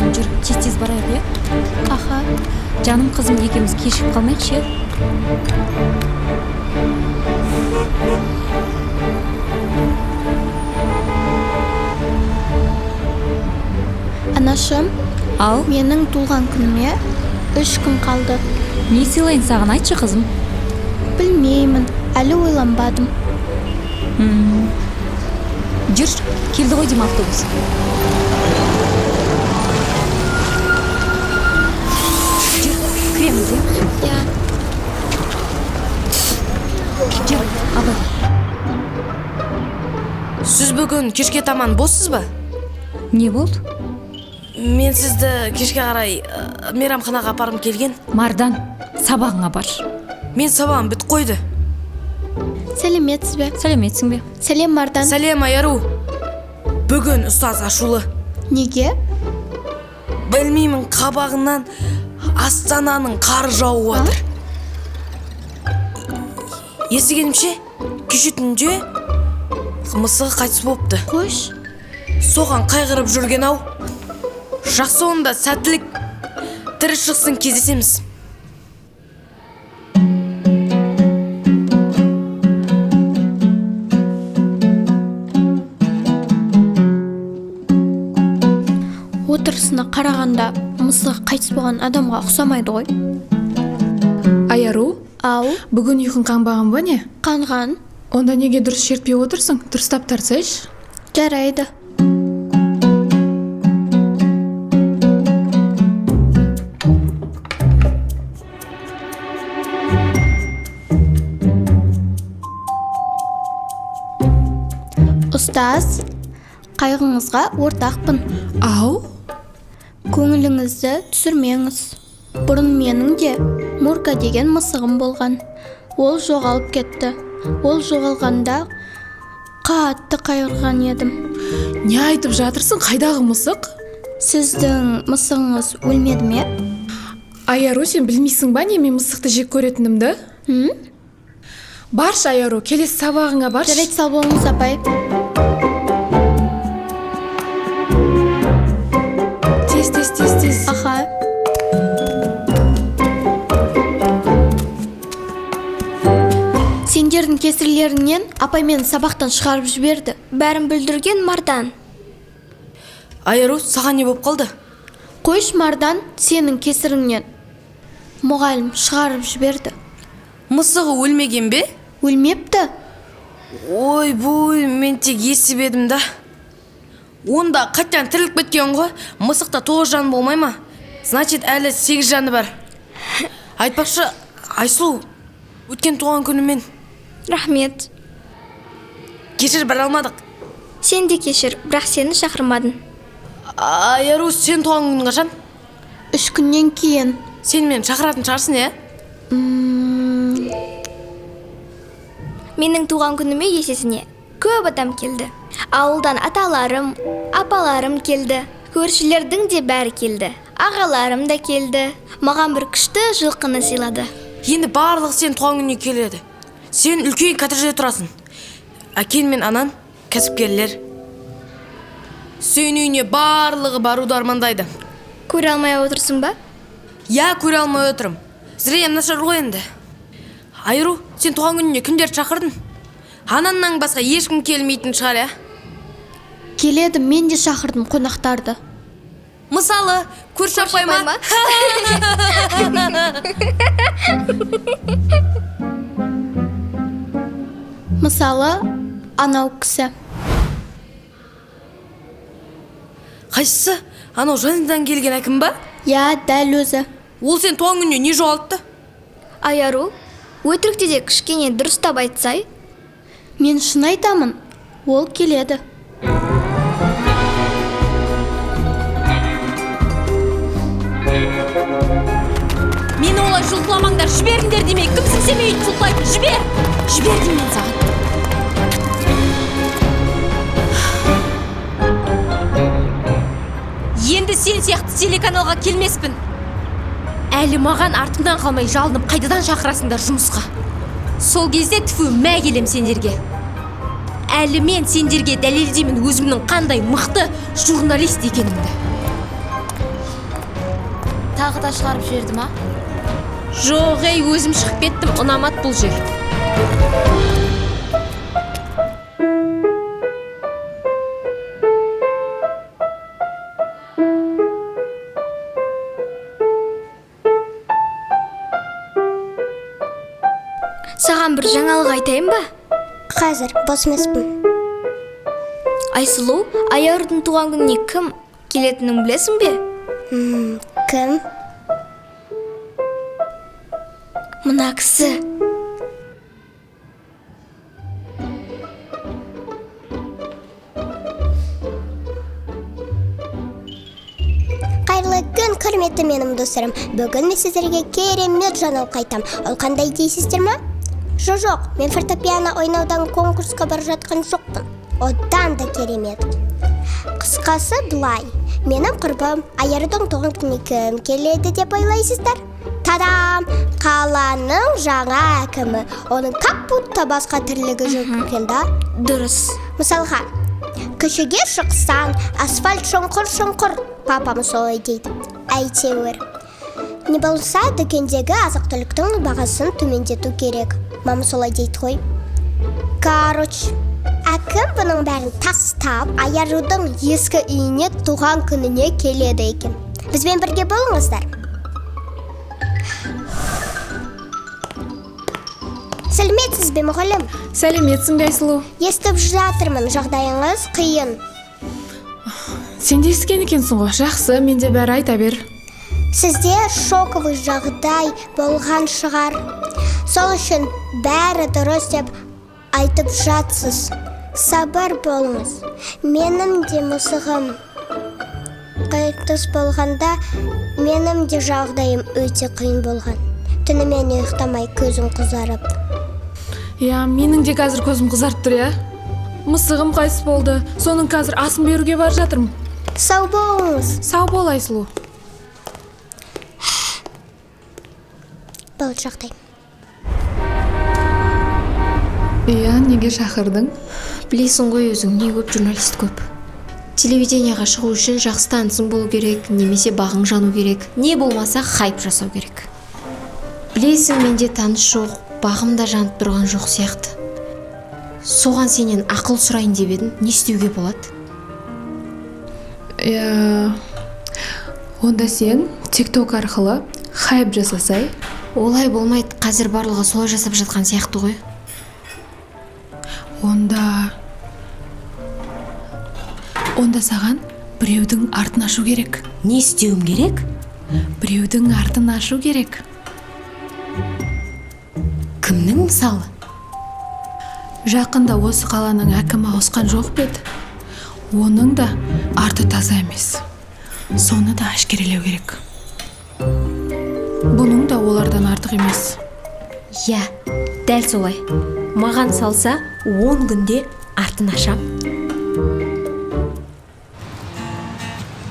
Қызым, жүр, тез тез барайық, иә? Аха. Жаным қызым, екеуміз кешігіп қалмайықшы, иә? Анашым. Ал. Менің туған күніме 3 күн қалды. Не сыйлайын саған, айтшы, қызым? Білмеймін, әлі ойланбадым. Жүр, келді ғой деймін автобус. Жүр, кіреміз, иә? Иә. Жүр, абай. Сіз бүгін кешке таман боссыз ба? Не болды? Мен сізді кешке қарай мейрамханаға апарғым келген. Мардан, сабағыңа баршы. Мен сабағым бітіп қойды. Сәлеметсіз бе? Сәлеметсің бе? Сәлем, Мардан. Сәлем, Айару. Бүгін ұстаз ашулы. Неге? Білмеймін, қабағынан Астананың қары жауып жатыр. Естігенімше, кеше түнде мысығы қайтыс болыпты. Қойшы. Соған қайғырып жүрген ау. Жақсы, онда сәттілік. Тірі шықсын, кездесеміз. Отырысына қарағанда мысығы қайтыс болған адамға ұқсамайды ғой. Айару? Ау. Бүгін ұйқың қанбаған ба не? Қанған. Онда неге дұрыс шертпей отырсың? Дұрыстап тартсайшы. Жарайды. Ұстаз, қайғыңызға ортақпын. Ау? Көңіліңізді түсірмеңіз. Бұрын менің де Мурка деген мысығым болған. Ол жоғалып кетті. Ол жоғалғанда қатты қайғырған едім. Не айтып жатырсың? Қайдағы мысық? Сіздің мысығыңыз өлмеді ме? Айару, сен білмейсің ба не мен мысықты жек көретінімді? Баршы, Айару, келесі сабағыңа баршы. Жарайды, сау болыңыз, апай. Тез, тез, тез, тез. Аха. Сендердің кесірлеріңнен апай мені сабақтан шығарып жіберді. Бәрін бүлдірген Мардан. Айару, саған не болып қалды? Қойшы, Мардан, сенің кесіріңнен. Мұғалім шығарып жіберді. Мысығы өлмеген бе? Өлмепті. Ойбой, мен тек естіп едім да. Онда қайтадан тіріліп кеткен ғой. Мысықта 9 жан болмай ма? Значит, әлі 8 жаны бар. Айтпақшы, Айсұлу, өткен туған күнімен. Рахмет. Кешір, бара алмадық. Сен де кешір, бірақ сені шақырмадым. Айару, сен туған күнің қашан? 3 күннен кейін. Сен мені шақыратын шығарсың, иә? Менің туған күніме есесіне көп адам келді. Ауылдан аталарым, апаларым келді. Көршілердің де бәрі келді. Ағаларым да келді. Маған бір күшті жылқыны сыйлады. Енді барлығы сен туған күніне келеді. Сен үлкен коттеджде тұрасың. Әкең мен анаң кәсіпкерлер. Сен үйіне барлығы баруды армандайды. Көре алмай отырсың ба? Иә, көре алмай отырмын. Зірем нашар ғой енді. Айру, сен туған күніне кімдерді шақырдың? Ананнан басқа ешкім келмейтін шығар, ә? Келеді, мен де шақырдым қонақтарды. Мысалы, көрші апай ма? Мысалы, анау кісі. Қайсысы? Анау жаңадан келген әкім ба? Иә, дәл өзі. Ол сен туған күніне не жоғалтты? Айару, өтірікте де кішкене дұрыстап айтсай. Мен шын айтамын, ол келеді. Мені олай жұлқыламаңдар, жіберіңдер демей, кімсің сен мені өйтіп жұлқылайтын? Жібер! Жібер деймін мен саған. Енді сен сияқты телеканалға келмеспін. Әлі маған артымнан қалмай жалынып қайтадан шақырасыңдар жұмысқа. Сол кезде тфу мә келем сендерге. Әлі мен сендерге дәлелдеймін өзімнің қандай мықты журналист екенімді. Тағы да шығарып жіберді ма? Жоқ, ей, өзім шығып кеттім, ұнамады бұл жер. Саған бір жаңалық айтайын ба? Қазір бос емеспін. Айсұлу, Аярудың туған күніне кім келетінін білесің бе? Кім? Мына кісі. Қайырлы күн, құрметті менің достарым. Бүгін мен сіздерге керемет жаңалық айтам. Ол қандай дейсіздер ма? Жоқ, мен фортепиано ойнаудан конкурсқа бара жатқан жоқпын. Одан да керемет. Қысқасы былай. Менің құрбым Аярудың туған күніне кім келеді деп ойлайсыздар? Тадам! Қаланың жаңа әкімі. Оның как будто басқа тірлігі жоқ екен да? Дұрыс. Мысалға, көшеге шықсаң, асфальт шұңқыр-шұңқыр, папам солай дейді. Әйтеуір. Не болса, дүкендегі азық-түліктің бағасын төмендету керек. Мама солай дейді ғой. Короче, әкім бұның бәрін тастап, Аярудың ескі үйіне туған күніне келеді екен. Бізбен бірге болыңыздар. Сәлеметсіз бе, мұғалім? Сәлеметсің бе, Айсұлу? Естіп жатырмын, жағдайыңыз қиын. Сен де естіген екенсің ғой. Жақсы, менде бәрі, айта бер. Сізде шоковый жағдай болған шығар. Сол үшін бәрі дұрыс деп айтып жатсыз. Сабыр болыңыз. Менің де мысығым қайтыс болғанда, менің де жағдайым өте қиын болған. Түнімен ұйықтамай көзім қызарып. Иә, менің де қазір көзім қызарып тұр, иә. Мысығым қайтыс болды. Соның қазір асын беруге бара жатырмын. Сау болыңыз. Сау бол, Айсұлу. Болды жағдай. Иә, неге шақырдың? Білесің ғой өзің, не көп журналист көп. Телевидениеға шығу үшін жақсы танысың болу керек, немесе бағың жану керек, не болмаса хайп жасау керек. Білесің, менде таныс жоқ, бағым да жанып тұрған жоқ сияқты. Соған сенен ақыл сұрайын деп едім, не істеуге болады? Иә, онда сен TikTok арқылы хайп жасасай. Олай болмайды, қазір барлығы солай жасап жатқан сияқты ғой. Онда саған біреудің артын ашу керек. Не істеуім керек? Біреудің артын ашу керек. Кімнің мысалы? Жақында осы қаланың әкімі ауысқан жоқ па еді? Оның да арты таза емес. Соны да әшкерелеу керек. Бұның да олардан артық емес. Иә, дәл солай. Маған салса, 10 күнде артын ашам.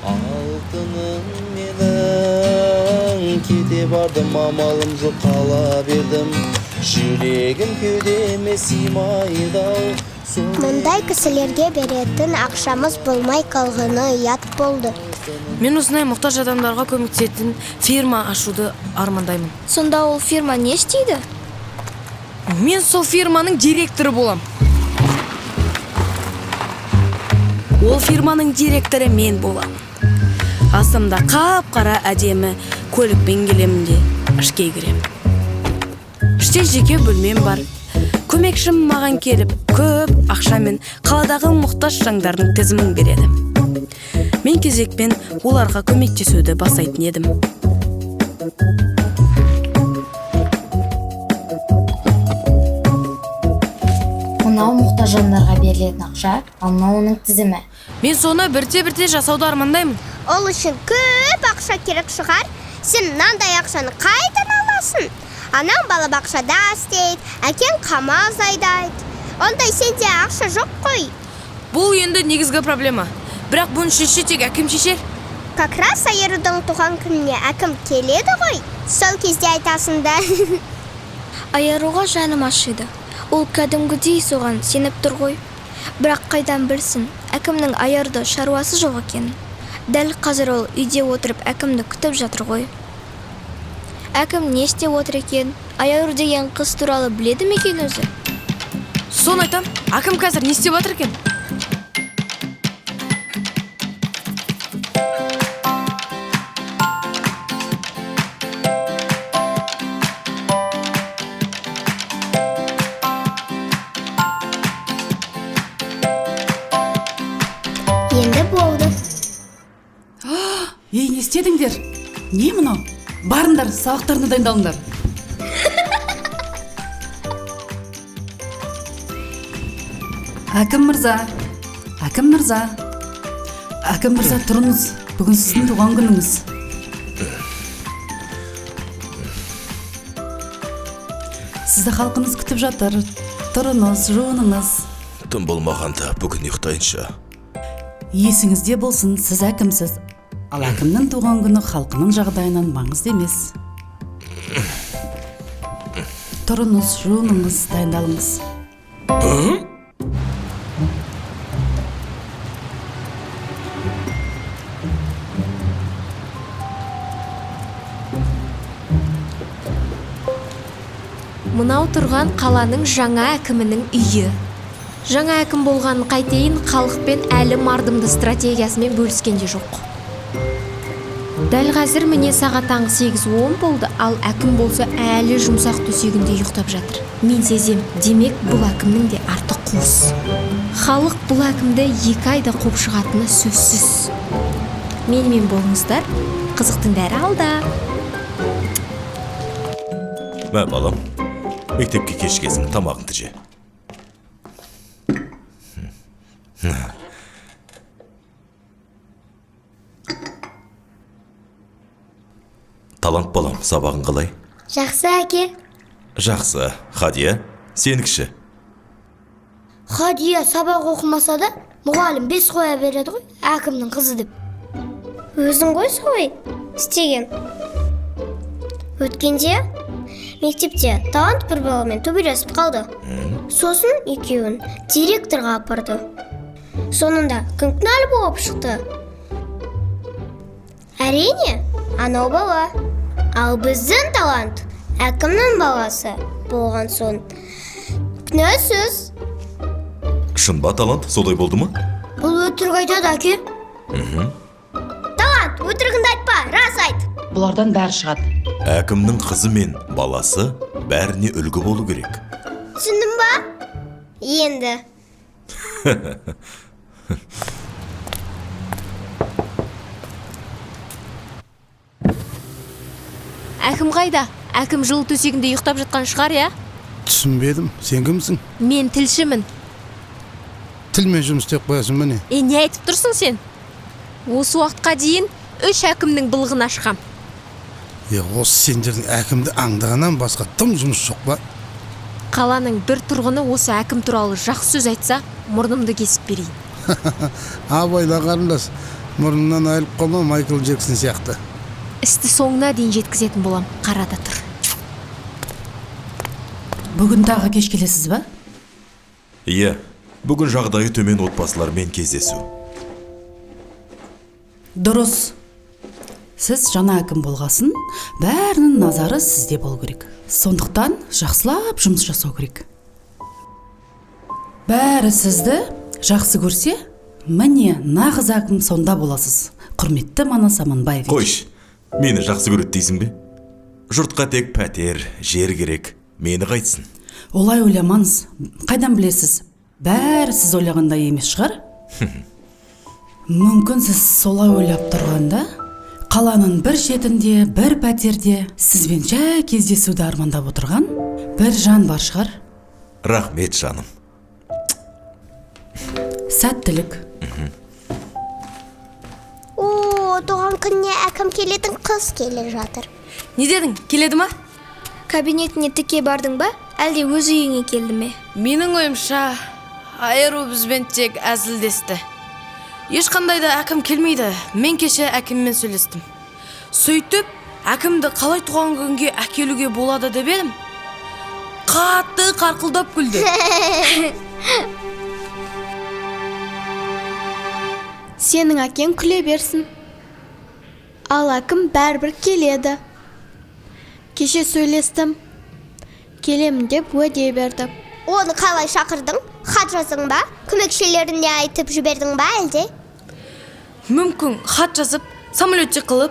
Алтыным менің, кете бардым, амалым жоқ, қала бердім. Жүрегім кеудеме сыймайды-ау. Мұндай кісілерге беретін ақшамыз болмай қалғаны ұят болды. Мен осындай мұқтаж адамдарға көмектесетін фирма ашуды армандаймын. Сонда ол фирма не істейді? Мен сол фирманың директоры болам. Ол фирманың директоры мен болам. Астымда қап-қара әдемі көлікпен келемін де ішке кірем. Іште жеке бөлмем бар. Көмекшім маған келіп, көп ақшамен қаладағы мұқтаж жандардың тізімін береді. Мен кезекпен оларға көмектесуді бастайтын едім. Мынау мұқтаж жандарға берілетін ақша, ал мынау оның тізімі. Мен соны бірте-бірте жасауды армандаймын. Ол үшін көп ақша керек шығар. Сен мынандай ақшаны қайдан аласың? Анаң балабақшада істейді, әкең КамАЗ айдайды. Ондай сенде ақша жоқ қой. Бұл енді негізгі проблема. Бірақ бұны шешсе тек әкім шешер. Как раз Айырудың туған күніне әкім келеді ғой. Сол кезде айтасың да. Аяруға жаным ашиды. Ол кәдімгідей соған сеніп тұр ғой. Бірақ қайдан білсін, әкімнің Аяруда шаруасы жоқ екен. Дәл қазір ол үйде отырып әкімді күтіп жатыр ғой. Әкім не істеп отыр екен? Аяру деген қыз туралы біледі ме екен өзі? Соны айтам, әкім қазір не істеп отыр екен? Енді болды. Ей, не істедіңдер? Не мынау? Барыңдар, сабақтарына дайындалыңдар. Әкім мырза, әкім мырза, әкім мырза, тұрыңыз. Бүгін сіздің туған күніңіз. Сізді халқыңыз күтіп жатыр. Тұрыңыз, жуыныңыз. Тым болмағанда бүгін ұйықтайыншы. Есіңізде болсын, сіз әкімсіз. Ал әкімнің туған күні халқының жағдайынан маңызды емес. Тұрыңыз, жуыныңыз, дайындалыңыз. Мынау тұрған қаланың жаңа әкімінің үйі. Жаңа әкім болғанын қайтейін, халықпен әлі мардымды стратегиясымен бөліскен де жоқ. Дәл қазір міне сағат таңғы 8:10 болды, ал әкім болса әлі жұмсақ төсегінде ұйықтап жатыр. Мен сезем, демек бұл әкімнің де арты қуыс. Халық бұл әкімді 2 айда қуып шығатыны сөзсіз. Менімен болыңыздар, қызықтың бәрі алда. Мә, балам, мектепке кешігесің, тамағыңды же. Талант балам, сабағың қалай? Жақсы, әке. Жақсы. Хадия, сенікші? Хадия сабақ оқымаса да, мұғалім 5 қоя береді ғой, әкімнің қызы деп. Өзің ғой солай істеген. Өткенде мектепте Талант бір баламен төбелесіп қалды. Сосын екеуін директорға апарды. Соңында кім кінәлі болып шықты? Әрине, анау бала. Ал біздің Талант әкімнің баласы болған соң кінәсіз. Шын ба, Талант, солай болды ма? Бұл өтірік айтады, әке. Талант, өтірігіңді айтпа, рас айт. Бұлардан бәрі шығады. Әкімнің қызы мен баласы бәріне үлгі болу керек. Түсіндің ба? Енді. Әкім қайда? Әкім жылы төсегінде ұйықтап жатқан шығар, я? Түсінбедім. Сен кімсің? Мен тілшімін. Тілмен жұмыс істеп қоясың ба не? Не айтып тұрсың сен? Осы уақытқа дейін 3 әкімнің былығын ашқам. Осы сендердің әкімді аңдығаннан басқа тым жұмыс жоқ па? Қаланың бір тұрғыны осы әкім туралы жақсы сөз айтса, мұрнымды кесіп берейін. Абайла қарындас, мұрнынан айырылып қалма Майкл Джексон сияқты. Істі соңына дейін жеткізетін болам, қарада тұр. Бүгін тағы кеш келесіз ба? Иә, бүгін жағдайы төмен отбасылармен кездесу. Дұрыс. Сіз жаңа әкім болғасын, бәрінің назары сізде болу керек. Сондықтан жақсылап жұмыс жасау керек. Бәрі сізді жақсы көрсе, міне нағыз әкім сонда боласыз. Құрметті Манас Аманбаевич. Қойшы, мені жақсы көреді дейсің бе? Жұртқа тек пәтер, жер керек. Мені қайтсын? Олай ойламаңыз. Қайдан білесіз? Бәрі сіз ойлағандай емес шығар? Мүмкін сіз солай ойлап тұрғанда, қаланың бір шетінде, бір пәтерде сізбен жай кездесуді армандап отырған бір жан бар шығар. Рахмет, жаным. Сәттілік. О, туған күніне әкім келетін қыз келе жатыр. Не дедің, келеді ма? Кабинетіне тіке бардың ба, әлде өз үйіңе келді ме? Менің ойымша, Айру бізбен тек әзілдесті. Ешқандай да әкім келмейді. Мен кеше әкіммен сөйлестім. Сөйтіп, әкімді қалай туған күнге әкелуге болады деп едім. Қатты қарқылдап күлді. Сенің әкең күле берсін. Ал әкім бәрібір келеді. Кеше сөйлестім. Келемін деп уәде берді. Оны қалай шақырдың? Хат жаздың ба? Көмекшілеріне айтып жібердің ба әлде? Мүмкін хат жазып, самолетте қылып,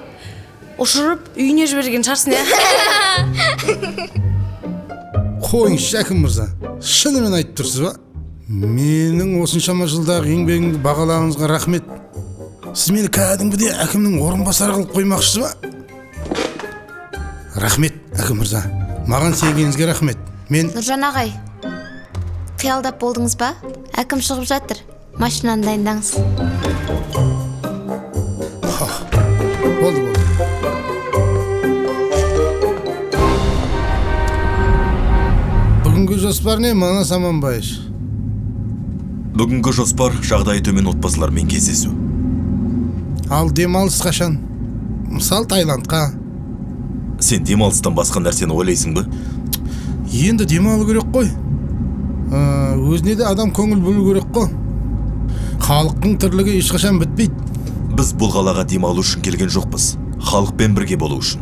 ұшырып үйіне жіберген шығарсың, иә? Қойыңызшы, әкім мырза. Шынымен айтып тұрсыз ба? Менің осыншама жылдағы еңбегімді бағалағаныңызға рахмет. Сіз мені кәдімгідей әкімнің орынбасары қылып қоймақшысыз ба? Рахмет, әкім мырза. Маған сенгеніңізге рахмет. Мен Нұржан ағай, қиялдап болдыңыз ба? Әкім шығып жатыр. Машинаны дайындаңыз. Болды, болды. Бүгінгі жоспар не, Манас Аманбаевич? Бүгінгі жоспар жағдайы төмен отбасылармен кездесу. Ал демалыс қашан? Мысал Таиландқа. Сен демалыстан басқа нәрсені ойлайсың ба? Енді демалу керек қой. Өзіне де адам көңіл бөлу керек қой. Халықтың тірлігі ешқашан бітпейді. Біз бұл қалаға демалу үшін келген жоқпыз. Халықпен бірге болу үшін.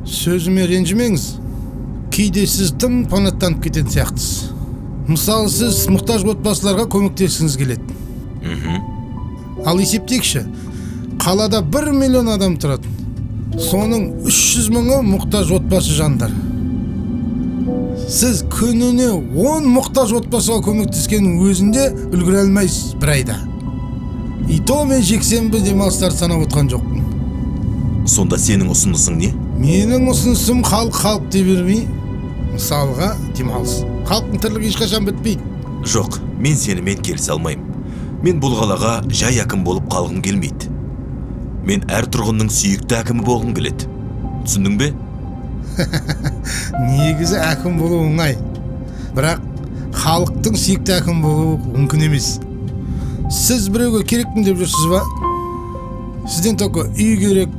Сөзіме ренжімеңіз. Кейде сіз тым фанаттанып кететін сияқтысыз. Мысалы, сіз мұқтаж отбасыларға көмектескіңіз келеді. Ал есептейікші, қалада 1 миллион адам тұрады. Соның 300 мыңы мұқтаж отбасы жандар. Сіз күніне 10 мұқтаж отбасыға көмектескеннің өзінде үлгере алмайсыз бір айда. И то мен жексенбі демалыстарды санап отқан жоқпын. Сонда сенің ұсынысың не? Менің ұсынысым халық дей бермей, мысалға демалыс. Халықтың тірлігі ешқашан бітпейді. Жоқ, мен сенімен келісе алмаймын. Мен бұл қалаға жай әкім болып қалғым келмейді. Мен әр тұрғынның сүйікті әкімі болғым келеді. Түсіндің бе? Негізі әкім болу оңай. Бірақ халықтың сүйікті әкім болуы мүмкін емес. Сіз біреуге керекпін деп жүрсіз ба? Сізден только үй керек,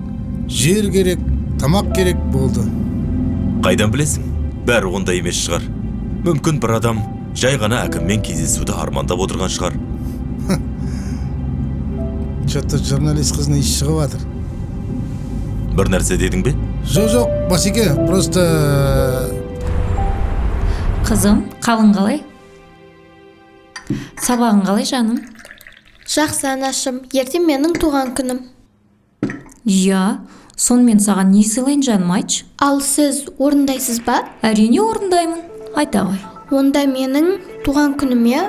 жер керек, тамақ керек болды. Қайдан білесің? Бәрі ондай емес шығар. Мүмкін бір адам жай ғана әкіммен кездесуді армандап отырған шығар. Что-то журналист қызына иіс шығып жатыр. Бір нәрсе дедің бе? Жоқ, Басеке, просто... Қызым, қалың қалай? Сабағың қалай, жаным? Жақсы, анашым, ертең менің туған күнім. Иә, сонымен саған не сыйлайын, жаным, айтшы. Ал сіз орындайсыз ба? Әрине орындаймын, айта ғой. Онда менің туған күніме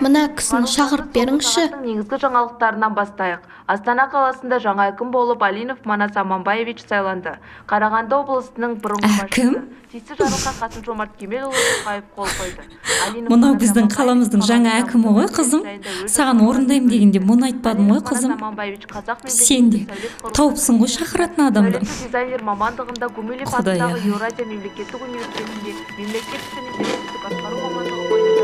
мына кісіні шақырып беріңізші. Негізгі жаңалықтарынан бастайық. Астана қаласында жаңа әкім болып Алинов Манас Аманбаевич сайланды. Қарағанды облысының бұрынғы басшысы. Тиісті жарлыққа Қасым-Жомарт Кемелұлы Тоқаев қол қойды. Мынау біздің қаламыздың жаңа әкімі ғой, қызым. Саған орындаймын дегенде мұны айтпадым ғой, қызым. Сен де тауыпсың ғой шақыратын адамды. Дизайнер мамандығында Гумилев атындағы Еуразия мемлекеттік университетінде мемлекет ісі мен басқару мамандығы бойынша.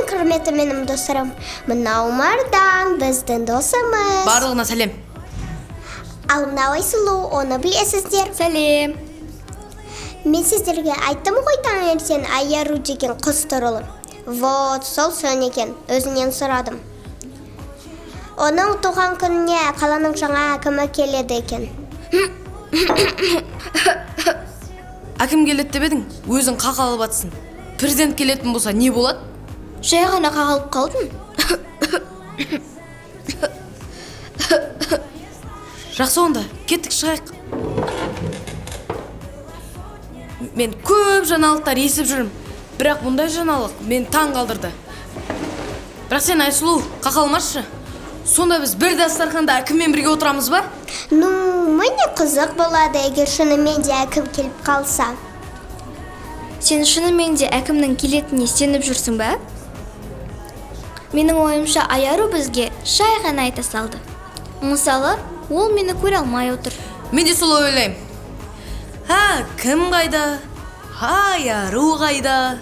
Құрметті менің достарым, мынау Мардан, біздің досымыз. Барлығына сәлем. Ал мынау Айсұлу, оны білесіздер. Сәлем. Мен сіздерге айттым ғой таңертең Айару деген қыз туралы. Вот, сол сөн екен, өзінен сұрадым. Оның туған күніне қаланың жаңа әкімі келеді екен. Әкім келеді деп едің, өзің қақалып атсың. Президент келетін болса не болады? Жай ғана қағалып қалдым. Жақсы онда, кеттік шығайық. Мен көп жаңалықтар естіп жүрмін, бірақ бұндай жаңалық мені таң қалдырды. Бірақ сен, Айсұлу, қақалмашы. Сонда біз бір дастарханда әкіммен бірге отырамыз ба? Ну, міне қызық болады, егер шынымен де әкім келіп қалса. Сен шынымен де әкімнің келетініне сеніп жүрсің ба? Менің ойымша, Айару бізге жай ғана айта салды. Мысалы, ол мені көре алмай отыр. Мен де солай ойлаймын. Ха, кім қайда? Айару қайда?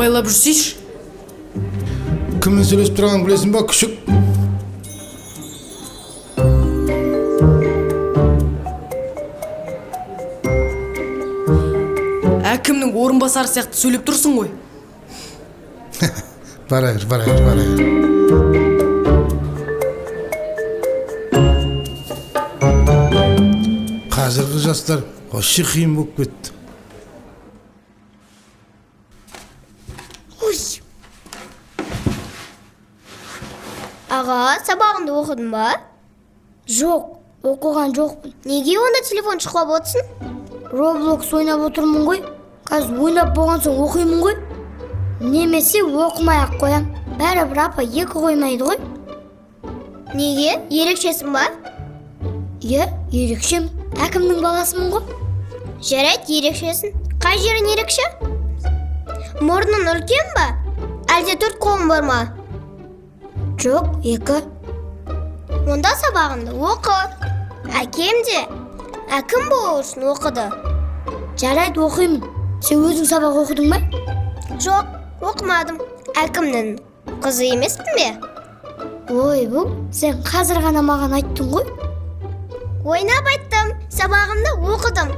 Абайлап жүрсейші. Кіммен сөйлесіп тұрғанын білесің ба, күшік? Әкімнің орынбасары сияқты сөйлеп тұрсың ғой. Бара бер, бара бер, бара бер. Қазіргі жастар вообще қиын болып кетті. Ой. Аға, сабағыңды оқыдың ба? Жоқ, оқыған жоқпын. Неге онда телефон шұқылап отырсың? Роблокс ойнап отырмын ғой. Қазір ойнап болған соң оқимын ғой. Немесе оқымай ақ қоям. Бәрібір апа екі қоймайды ғой. Неге? Ерекшесің ба? Иә, ерекшем. Әкімнің баласымын ғой. Жарайды, ерекшесің. Қай жерің ерекше? Мұрның үлкен ба? Әлде төрт қолың бар ма? Жоқ, екі. Онда сабағыңды оқы. Әкем де әкім болу үшін оқыды. Жарайды, оқимын. Сен өзің сабақ оқыдың ба? Жоқ, оқымадым. Әкімнің қызы емеспін бе? Ой, бұл, сен қазір ғана маған айттың ғой. Ойнап айттым, сабағымды оқыдым.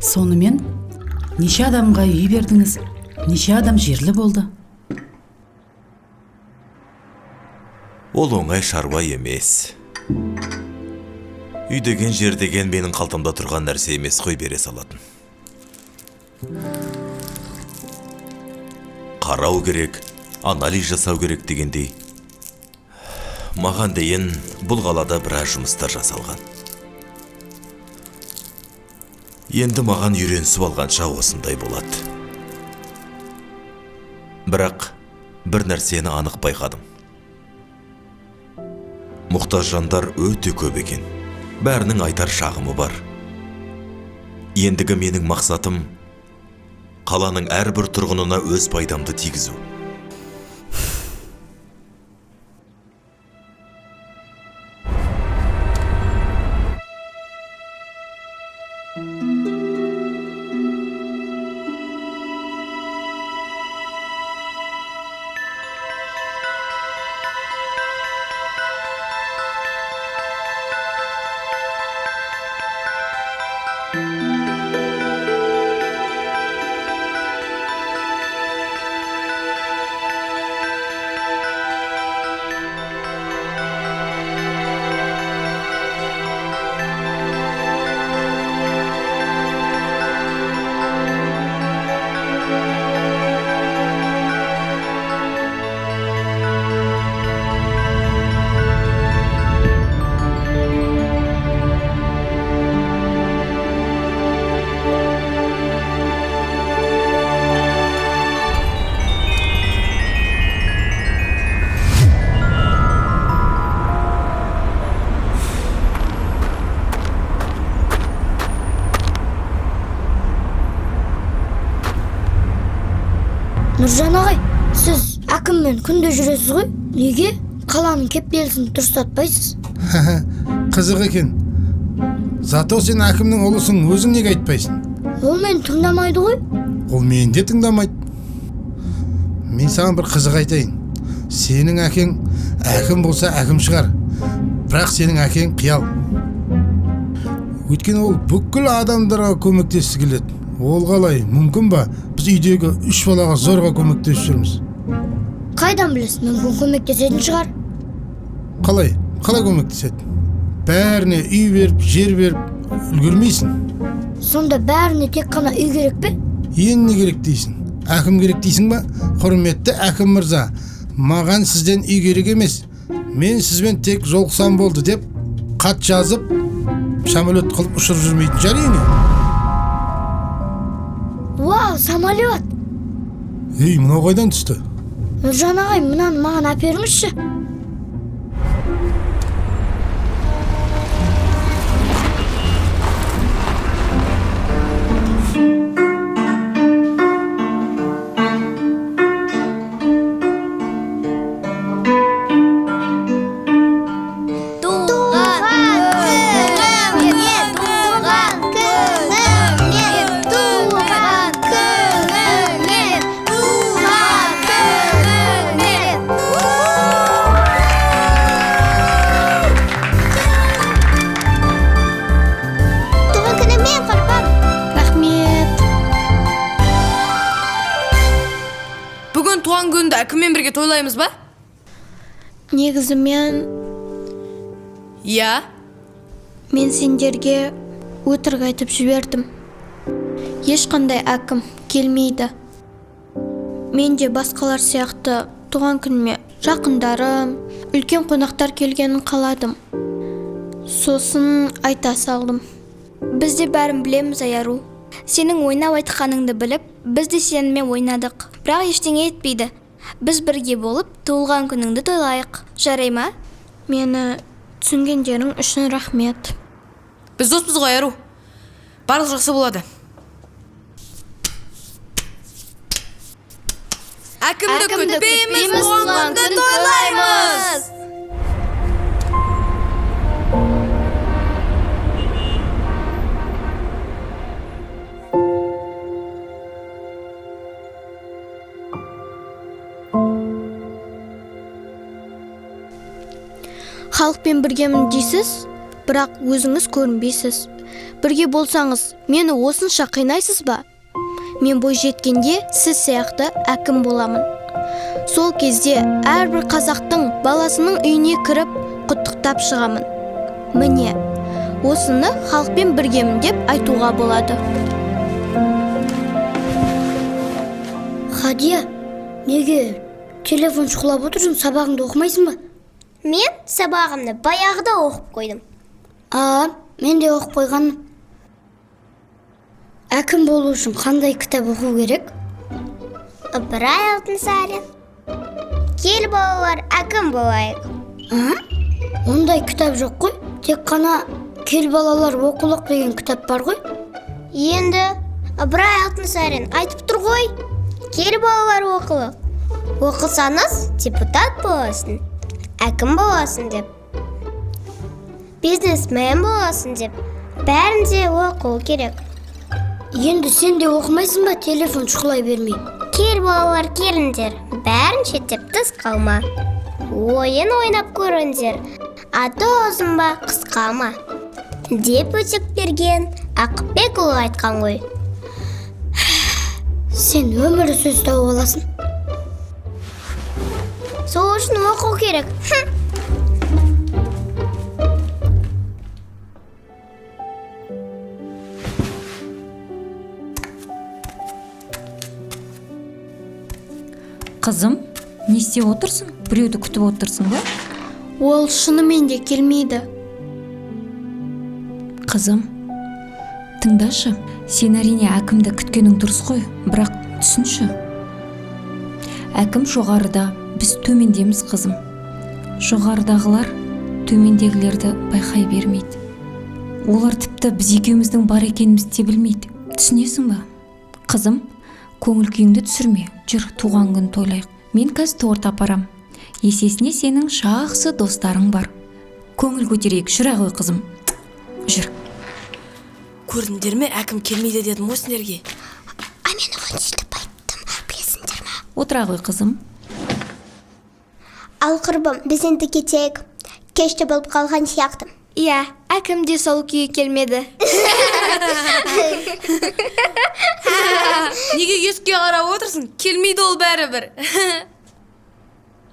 Сонымен, неше адамға үй бердіңіз, неше адам жерлі болды? Ол оңай шаруа емес. Үй деген, жер деген менің қалтамда тұрған нәрсе емес қой бере салатын. Қарау керек, анализ жасау керек дегендей. Маған дейін бұл қалада біраз жұмыстар жасалған. Енді маған үйренісіп алғанша осындай болады. Бірақ бір нәрсені анық байқадым. Мұқтаж жандар өте көп екен. Бәрінің айтар шағымы бар. Ендігі менің мақсатым қаланың әрбір тұрғынына өз пайдамды тигізу. Нұржан ағай, сіз әкіммен күнде жүресіз ғой? Неге қаланың кептелісін дұрыстатпайсыз? Қызық екен. Зато сен әкімнің ұлысың, өзің неге айтпайсың? Ол мені тыңдамайды ғой. Ол мені де тыңдамайды. Мен саған бір қызық айтайын. Сенің әкең әкім болса әкім шығар. Бірақ сенің әкең қиял. Өйткені ол бүкіл адамдарға көмектескісі келеді. Ол қалай, мүмкін ба? Біз үйдегі үш балаға зорға көмектесіп жүрміз. Қайдан білесің, мүмкін көмектесетін шығар. Қалай? Қалай көмектеседі? Бәріне үй беріп, жер беріп үлгермейсің. Сонда бәріне тек қана үй керек пе? Енді не керек дейсің? Әкім керек дейсің ба? Құрметті әкім мырза, маған сізден үй керек емес. Мен сізбен тек жолықсам болды деп хат жазып, самолет қылып ұшырып жүрмейтін шығар үйіңе. Вау, самолет! Ей, мынау қайдан түсті? Нұржан ағай, мынаны маған әперіңізші. Туған күніңмен, туған күніңмен, туған Әкіммен бірге тойлаймыз ба? Негізі мен... Иә? Мен сендерге өтірік айтып жібердім. Ешқандай әкім келмейді. Мен де басқалар сияқты туған күніме жақындарым, үлкен қонақтар келгенін қаладым. Сосын айта салдым. Біз де бәрін білеміз, Аяру. Сенің ойнап айтқаныңды біліп, біз де сенімен ойнадық. Бірақ ештеңе етпейді. Біз бірге болып, туылған күніңді тойлайық. Жарай ма? Мені түсінгендерің үшін рахмет. Біз доспыз ғой, Аяру. Барлық жақсы болады. Әкімді күтпейміз, туған күнді тойлаймыз! Халықпен біргемін дейсіз, бірақ өзіңіз көрінбейсіз. Бірге болсаңыз, мені осынша қинайсыз ба? Мен бой жеткенде сіз сияқты әкім боламын. Сол кезде әрбір қазақтың баласының үйіне кіріп, құттықтап шығамын. Міне, осыны халықпен біргемін деп айтуға болады. Хадия, неге телефон шұқылап отырсың, сабағыңды оқымайсың ба? Мен сабағымды баяғыда оқып қойдым. А, мен де оқып қойғанмын. Әкім болу үшін қандай кітап оқу керек? Ыбырай Алтынсарин. Кел балалар, әкім болайық. А? Ондай кітап жоқ қой. Тек қана кел балалар оқулық деген кітап бар ғой. Енді Ыбырай Алтынсарин айтып тұр ғой. Кел балалар оқылық. Оқысаңыз депутат боласың, әкім боласың деп, бизнесмен боласың деп. Бәрін де оқу керек. Енді сен де оқымайсың ба, телефон шұқылай бермей? Кел балалар, келіңдер, бәрін шеттеп тыс қалма. Ойын ойнап көріңдер, аты ұзын ба, қысқа ма? Деп өтек берген Ақбекұлы айтқан ғой. Сен өмірі сөз тауып аласың. Сол үшін оқу керек. Қызым, не істеп отырсың? Біреуді күтіп отырсың ба? Ол шынымен де келмейді. Қызым, тыңдашы, сен әрине әкімді күткенің дұрыс қой, бірақ түсінші. Әкім жоғарыда, біз төмендеміз, қызым. Жоғарыдағылар төмендегілерді байқай бермейді. Олар тіпті біз екеуміздің бар екенімізді де білмейді. Түсінесің ба? Қызым, көңіл күйіңді түсірме. Жүр, туған күн тойлайық. Мен қазір торт апарам. Есесіне сенің жақсы достарың бар. Көңіл көтерейік, жүре ғой, қызым. Жүр. Көрдіңдер ме, әкім келмейді дедім ғой сендерге. А мен оған сөйтіп айттым, білесіңдер ме? Отыра ғой, қызым. Ал құрбым, біз енді кетейік. Кеш те болып қалған сияқты. Иә, әкім де сол күйі келмеді. Неге есікке қарап отырсың? Келмейді ол бәрібір.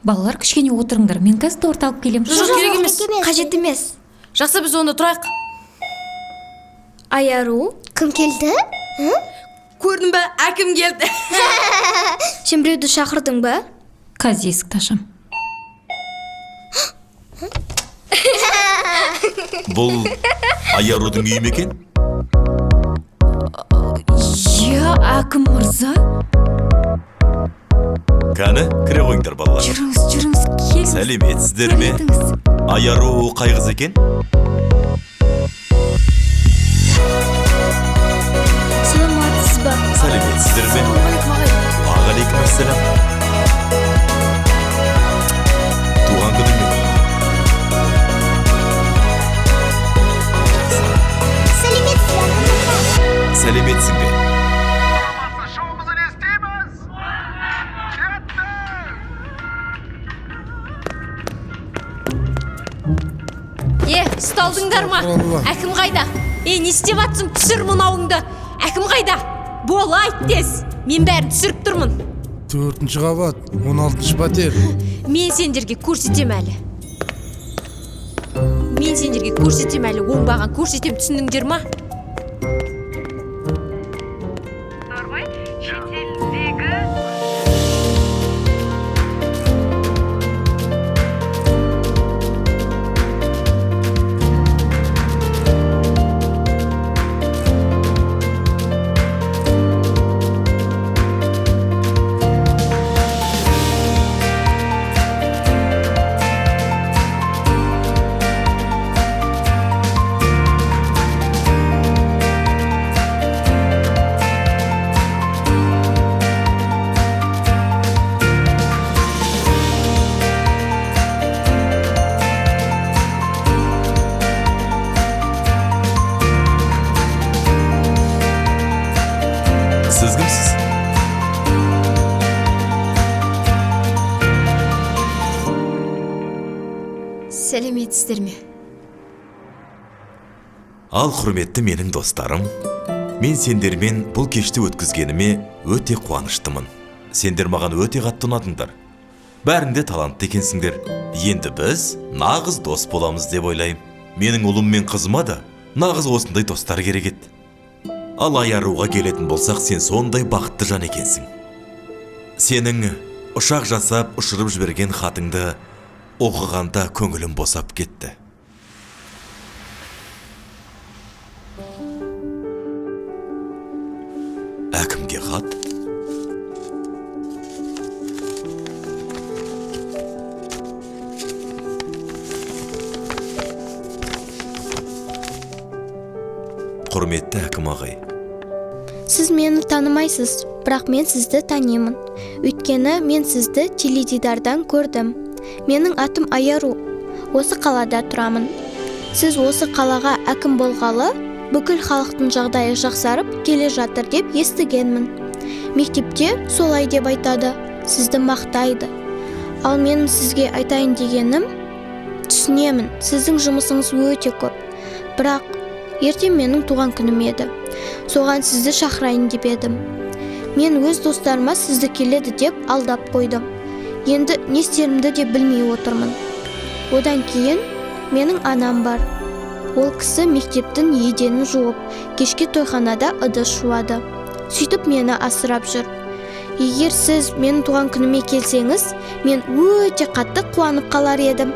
Балалар, кішкене отырыңдар. Мен қазір торт алып келемін. Жоқ, керек емес. Қажет емес. Жақсы, біз онда тұрайық. Аяру, кім келді? Көрдің бе, әкім келді. Сен біреуді шақырдың ба? Қазір есікті ашам. Бұл Аярудың үйі ме екен? Иә, әкім мырза. Кәні, кіре қойыңдар, балалар. Жүріңіз, жүріңіз, келіңіз. Сәлеметсіздер ме? Аяру қай қыз екен? Саламатсыз ба? Сәлеметсіздер ме? Уағалейкум ассалам. Туған күніңмен. Сәлеметсің бе? Ұсталдыңдар ма? Әкім қайда? Не істеп атсың? Түсір мынауыңды. Әкім қайда? Бол, айт тез. Мен бәрін түсіріп тұрмын. 4-ші қабат, 16-шы пәтер. Мен сендерге көрсетем әлі. Мен сендерге көрсетем әлі, оңбаған көрсетем, түсіндіңдер ма? Сіз кімсіз? Сәлеметсіздер ме? Ал құрметті менің достарым, мен сендермен бұл кешті өткізгеніме өте қуаныштымын. Сендер маған өте қатты ұнадыңдар. Бәрің де талантты екенсіңдер. Енді біз нағыз дос боламыз деп ойлаймын. Менің ұлым мен қызыма да нағыз осындай достар керек еді. Ал Аяруға келетін болсақ, сен сондай бақытты жан екенсің. Сенің ұшақ жасап ұшырып жіберген хатыңды оқығанда көңілім босап кетті. Әкімге хат? Құрметті әкім ағай. Сіз мені танымайсыз, бірақ мен сізді танимын. Өйткені мен сізді теледидардан көрдім. Менің атым Аяру. Осы қалада тұрамын. Сіз осы қалаға әкім болғалы, бүкіл халықтың жағдайы жақсарып келе жатыр деп естігенмін. Мектепте солай деп айтады, сізді мақтайды. Ал менің сізге айтайын дегенім, түсінемін, сіздің жұмысыңыз өте көп. Бірақ ертең менің туған күнім еді. Соған сізді шақырайын деп едім. Мен өз достарыма сізді келеді деп алдап қойдым. Енді не істерімді де білмей отырмын. Одан кейін менің анам бар. Ол кісі мектептің еденін жуып, кешке тойханада ыдыс жуады. Сөйтіп мені асырап жүр. Егер сіз менің туған күніме келсеңіз, мен өте қатты қуанып қалар едім.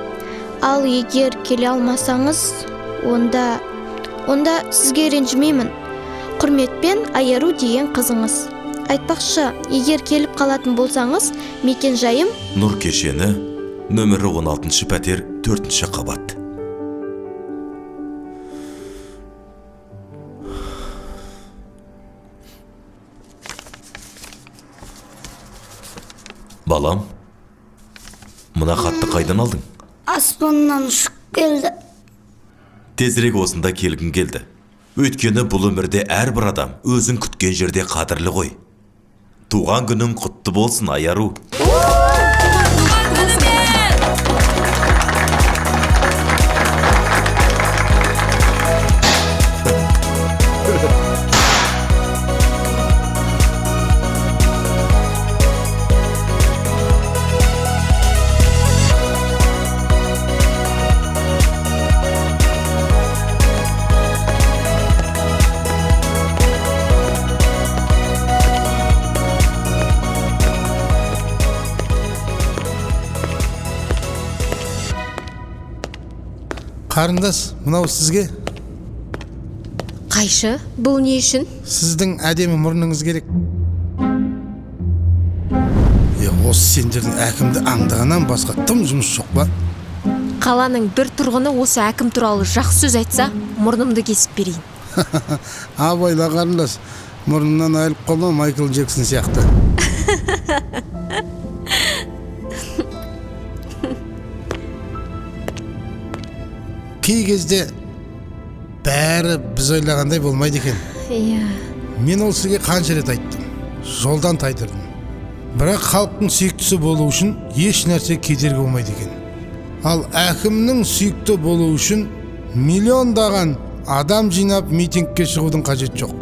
Ал егер келе алмасаңыз, онда сізге ренжімеймін. Құрметпен Аяру деген қызыңыз. Айтпақшы, егер келіп қалатын болсаңыз, мекен жайым Нұр кешені, нөмірі 16-шы пәтер, 4-ші қабат. Балам, мына хатты қайдан алдың? Аспаннан ұшып келді. Тезірек осында келгім келді. Өйткені бұл өмірде әрбір адам өзін күткен жерде қадірлі ғой. Туған күнің құтты болсын, Аяру. Қарындас, мынау сізге. Қайшы, бұл не үшін? Сіздің әдемі мұрныңыз керек. Осы сендердің әкімді аңдағаннан басқа тым жұмыс жоқ па? Қаланың бір тұрғыны осы әкім туралы жақсы сөз айтса, мұрнымды кесіп берейін. Абайла қарындас, мұрнынан айырылып қалма Майкл Джексон сияқты. Кей кезде бәрі біз ойлағандай болмайды екен. Иә. Мен ол сізге қанша рет айттым, жолдан тайдырдым. Бірақ халықтың сүйіктісі болу үшін еш нәрсе кедергі болмайды екен. Ал әкімнің сүйікті болу үшін миллиондаған адам жинап митингке шығудың қажеті жоқ.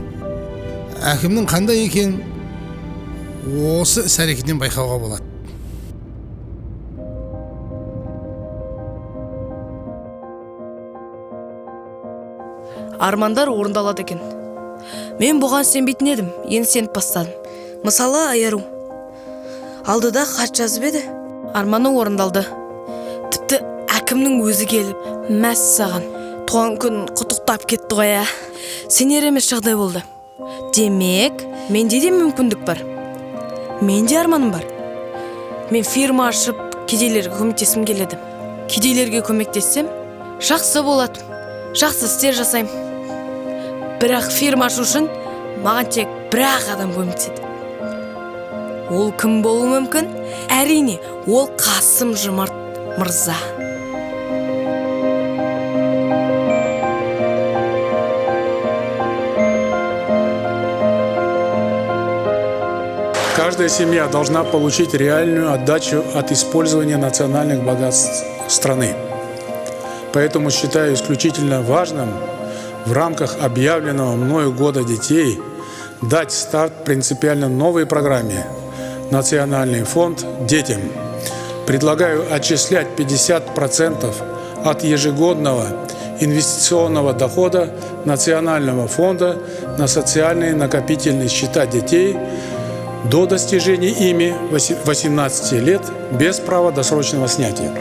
Әкімнің қандай екен, Осы іс әрекетінен байқауға болады. Армандар орындалады екен. Мен бұған сенбейтін едім, енді сеніп бастадым. Мысалы, Айару алдыда хат жазып еді, арманы орындалды. Тіпті әкімнің өзі келіп, мәссаған, туған күн құттықтап кетті ғой, ә. Сенер емес жағдай болды. Демек, менде де мүмкіндік бар. Менде арманым бар. Мен фирма ашып, кедейлерге көмектескім келеді. Кедейлерге көмектессем, жақсы болады. Жақсы істер жасаймын. Бірақ фирма ашу үшін маған тек бір-ақ адам көмектеседі. Ол кім болуы мүмкін? Әрине, ол Қасым Жомарт мырза. Каждая семья должна получить реальную отдачу от использования национальных богатств страны. Поэтому считаю исключительно важным в рамках объявленного мною года детей дать старт принципиально новой программе «Национальный фонд детям». Предлагаю отчислять 50% от ежегодного инвестиционного дохода Национального фонда на социальные накопительные счета детей до достижения ими 18 лет без права досрочного снятия.